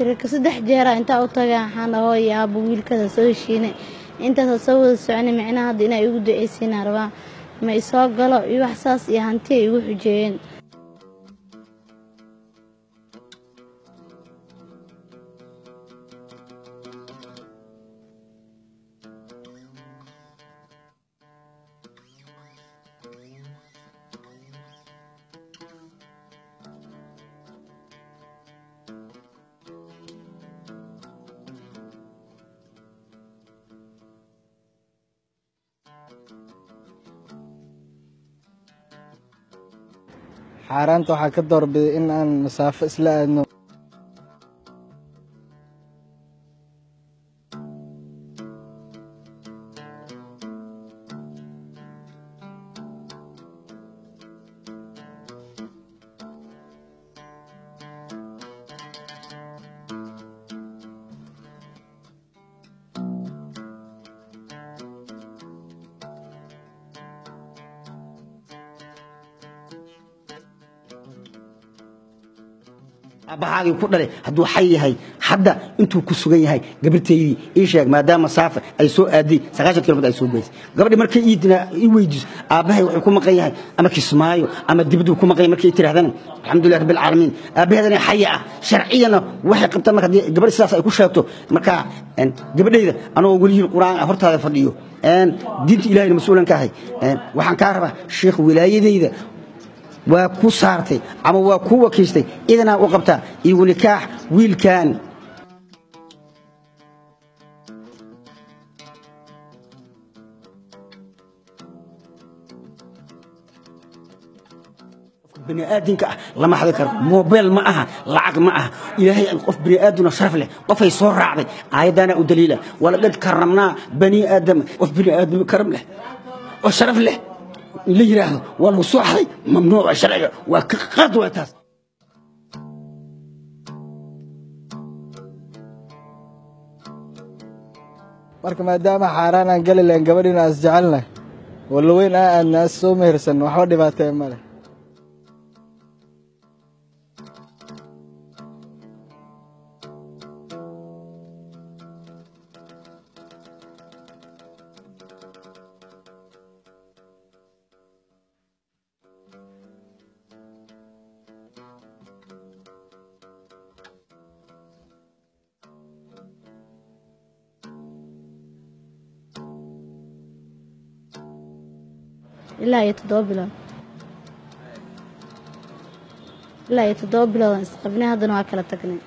Tirika 3 jeer inta u tagay waxaan hooyo aabo wiilkada soo heshiinay intaas soo wada soconay micnaha hadda inay igu duceysiin rabaan ma isoo galo iyo wax saas iyo hanti ay igu xujeeyeen. Xaaraanta waxaa ka doorbiday in aan masaafo isla aadno. Aabbahaagii ku dhalay hadduu xay yahay hadda intuu ku sugan yahay gabartaydii ii sheeg, maadaama saafa ay soo aaday 90 kilomitir ay soo geysay gabadhii. Markay ii weydiiso aabbahay wuxuu ku maqan yahay ama Kismaayo ama dibaduu ku maqan yahay, markay tiraahdana alxamdulilah rabbil caalamiin aabbaheedana xaya ah sharciyana waxay qabtaa. Marka haddii gabadh sidaas ay ku sheegto, marka gabadhayda anagoo welihii qur-aan hortaada fadhiyo, diinta ilaahayna mas-uulan ka ahay, waxaan kaa rabaa sheekh wilaayadayda waa ku saartay ama waa ku wakiishtay idanaa u qabtaa igu nikaax wiilkan. Bani aadamka ah lama xadi karo, mobile ma aha, lacag ma aha. Ilaahay qof bani aadamna sharaf leh qofay soo raacday aayadana u daliila walaqad karamnaa bani aadam. Qof bani aadam karam leh oo sharaf leh in la yiraahdo waa lagu soo xaday, mamnuuca sharciga waa ka qad waa taas. Marka maadaama xaaraan aan gali lahayn gabadhiina as jecelnahay walaweyn aa aadna as soo mehersan, waxba dhibaatee ma leh. Ilaa iyo 7 bilood, ilaa iyo 7 bilood aan isqabnay, haddana waa kala tagnay.